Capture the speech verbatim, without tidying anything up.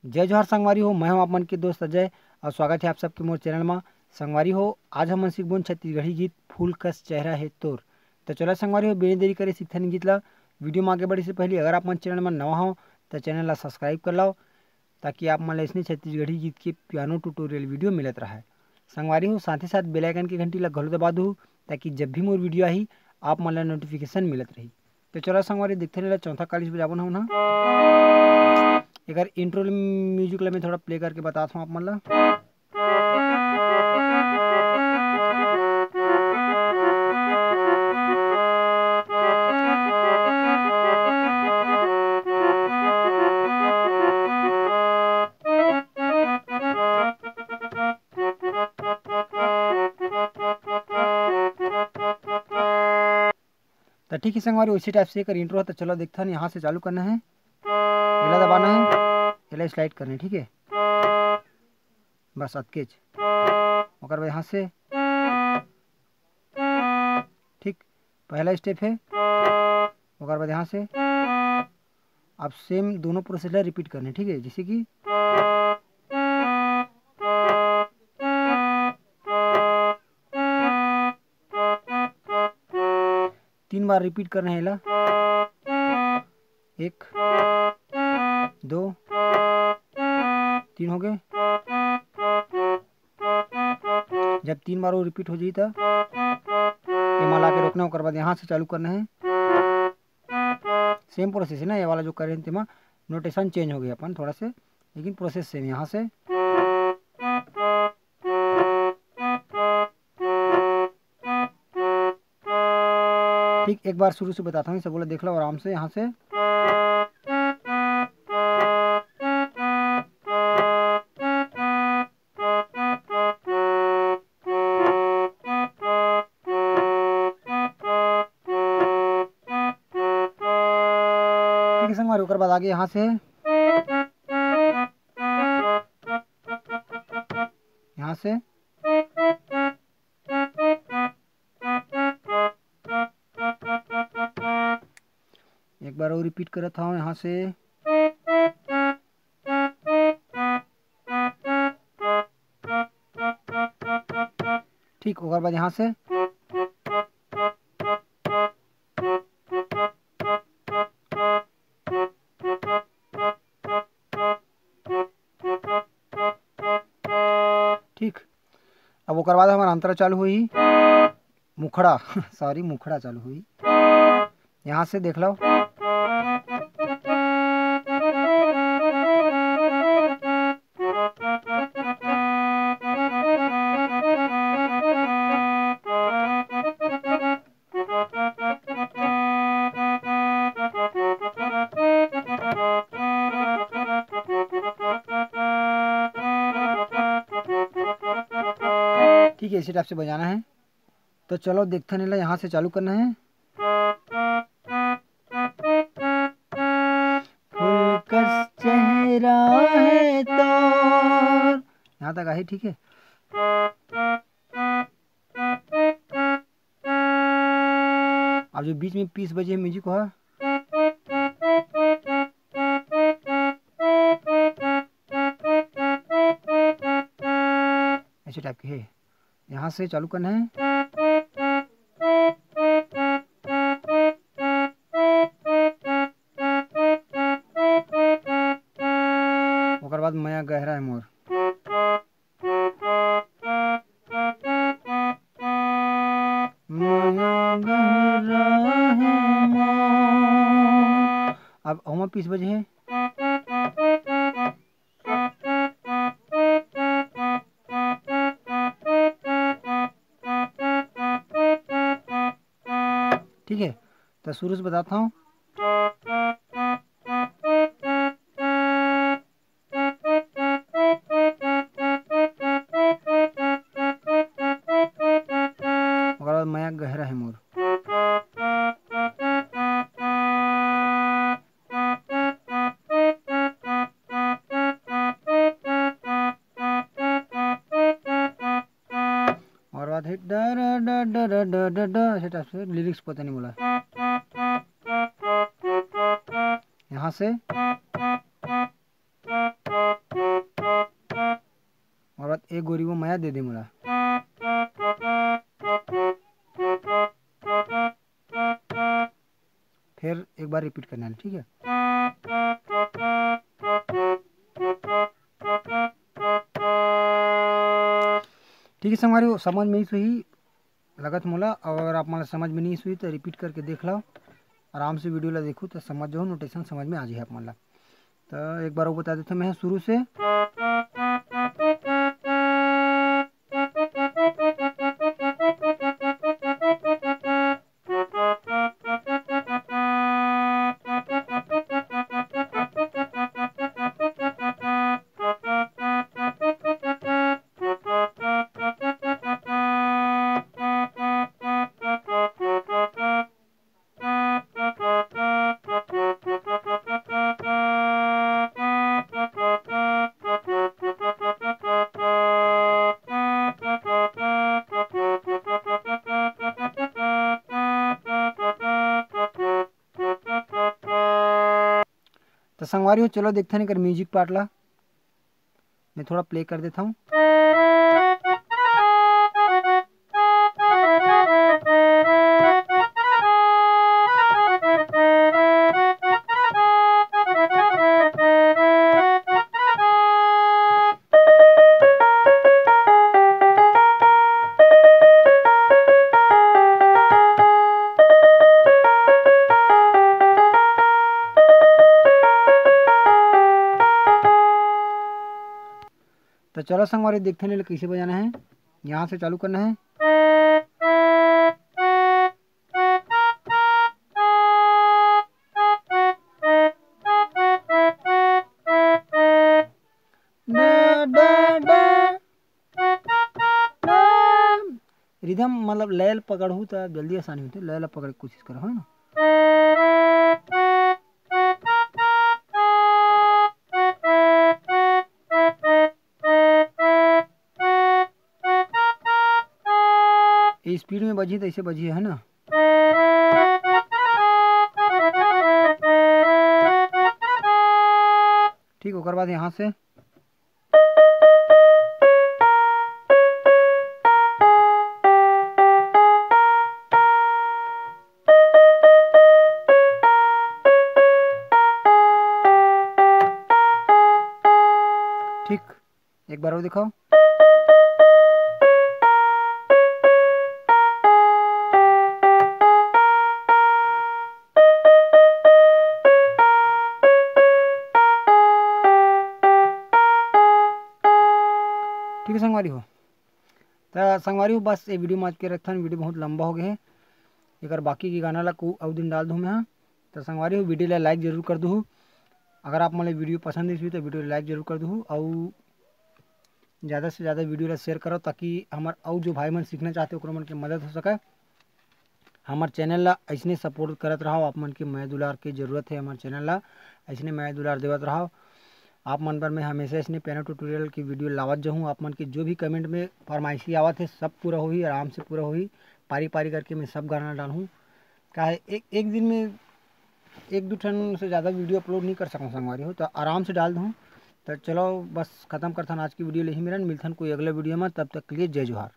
जय जोहार संगवारी हो, मैं हूं आप मन के दोस्त अजय और स्वागत है आप सबके मोर चैनल मा। संगवारी हो, आज हमन सीखबोन छत्तीसगढ़ी गीत फूल कस चेहरा है तोर। तो चलो संगवारी हो, बिना देरी करे सीखथन गीत ला। वीडियो में आगे बढ़े से पहले अगर आप मन चैनल में नवा हो तो चैनल ला सब्सक्राइब कर लो, ताकि आप मन ला इसने छत्तीसगढ़ी गीत के पियानो ट्यूटोरियल वीडियो मिलत रहे। संगवारी हो, साथ ही साथ बेल आइकन के घंटी ला घलो दबा दू, ताकि जब भी मोर वीडियो आही आप मन ला नोटिफिकेशन मिलत रही। तो चलो संगवारी, देखते नहीं चौथा कालीस बजाबो ना। एकर इंट्रो म्यूजिक ला मैं थोड़ा प्ले करके बताता हूँ आप मन ला। तो ठीक है संगवारी, उसी टाइप से एकर इंट्रो है। तो चलो देखथन, यहाँ से चालू करना है, एला दबाना है, एला स्लाइड करना है, ठीक है, बस अतकेच। ओकर बाद यहाँ से, ठीक, पहला स्टेप है, ओकर बाद यहाँ से। अब सेम दोनों प्रोसेस ला रिपीट करना है, ठीक है, जैसे कि तीन बार रिपीट करना है एला। एक, दो, तीन हो गए। जब तीन बार वो रिपीट हो जाई त एमा ला के रोकना, ओकर बाद यहाँ से चालू करना है। सेम प्रोसेस है ना, ये वाला जो करें तेमा नोटेशन चेंज हो गया अपन थोड़ा से, लेकिन प्रोसेस सेम। यहाँ से ठीक एक बार शुरू से बताता हूँ, इसे बोला देख लो आराम से। यहाँ से ठीक है संगवारी, ओकर बाद आगे यहाँ से, यहाँ से एक बार और रिपीट करत हूँ यहाँ से। ठीक, ओकर बाद यहाँ से ठीक। अब ओकर बाद हमारा अंतरा चालू हुई, मुखड़ा, सॉरी, मुखड़ा चालू हुई। यहाँ से देख लो। ठीक है, इसी टाइप से बजाना है। तो चलो देखते हैं, यहाँ से चालू करना है। फूल कस चेहरा है तोर, यहाँ तक आई, ठीक है। अब जो बीच में पीस बजे है म्यूजिक हुआ, ऐसे टाइप के है। यहाँ से चालू करना है। ओकर बाद मया गहरा है मोर। मया गहरा है मोर। अब ओमा पीस बजे है। ठीक है, तो शुरू से बताता हूँ। ओकर बाद मया गहरा है मोर। और बाद है डा रा डा डा रा डा डा डा, ऐसे टाइप से। लिरिक्स पता नहीं बोला। यहाँ से ए गोरी वो मया दे दे मोला। फिर एक बार रिपीट करना है, ठीक है। ठीक है संगवारी हो, समझ में ही सही लगत मोला, और आप मन ला समझ में नहीं सुई तो रिपीट करके देख लो, आराम से वीडियो ला देखो तो समझ जाओ, नोटेशन समझ में आ जाए आप मन ला। तो एक बार वो बता देता हूँ मैं शुरू से। तो संगवारी हो, चलो देखते हैं एकर म्यूजिक पार्ट ला। मैं थोड़ा प्ले कर देता हूँ। तो चलो संगवारी, देखते हैं कइसे बजाना है। यहाँ से चालू करना है। डा, डा, डा। रिदम मतलब लय ल पकड़हू त जल्दी आसानी होथे। लय ल पकड़े के कोशिश करहू, है ना? ये स्पीड में बजी तैसे बजी है ना? ठीक, ओकर बाद यहाँ से ठीक, एक बार और दिखाओ। ठीक है संगवारी हो, त संगवारी हो, बस ये वीडियो में आज के रखथन। वीडियो बहुत लंबा हो गए है, एकर बाकी के गाना ला कु-, अउ दिन डाल दूँ मैं। हाँ, त संगवारी हो, वीडियो ला लाइक जरूर कर दूहू। अगर आप मन ला वीडियो पसंद आइस होही, त वीडियो ला लाइक जरूर कर दूहू, अउ ज़्यादा से ज़्यादा वीडियो ला शेयर करो, ताकि हमर अउ जो भाई मन सीखना चाहते, ओकरो मन के मदद हो सके। हमर चैनल ला अइसने सपोर्ट करत रहो, आप मन के मया दुलार के जरूरत है हमर चैनल ला, अइसने मया दुलार देवत रहो। आप मन बर मैं हमेशा अइसने piano tutorial की वीडियो लावत जाहूँ। आप मन के जो भी कमेंट में फरमाइशी आवत है, सब पूरा होही, आराम से पूरा होही। पारी पारी करके मैं सब गाना डालहूँ। काहे एक, एक दिन में एक दू ठन से ज़्यादा वीडियो अपलोड नहीं कर सकूँ संगवारी हो, तो आराम से डाल दूँ। तो चलो बस खत्म करथन आज की वीडियो ले ही मेरन, मिलथन कोई अगला वीडियो में, तब तक के लिए जय जोहार।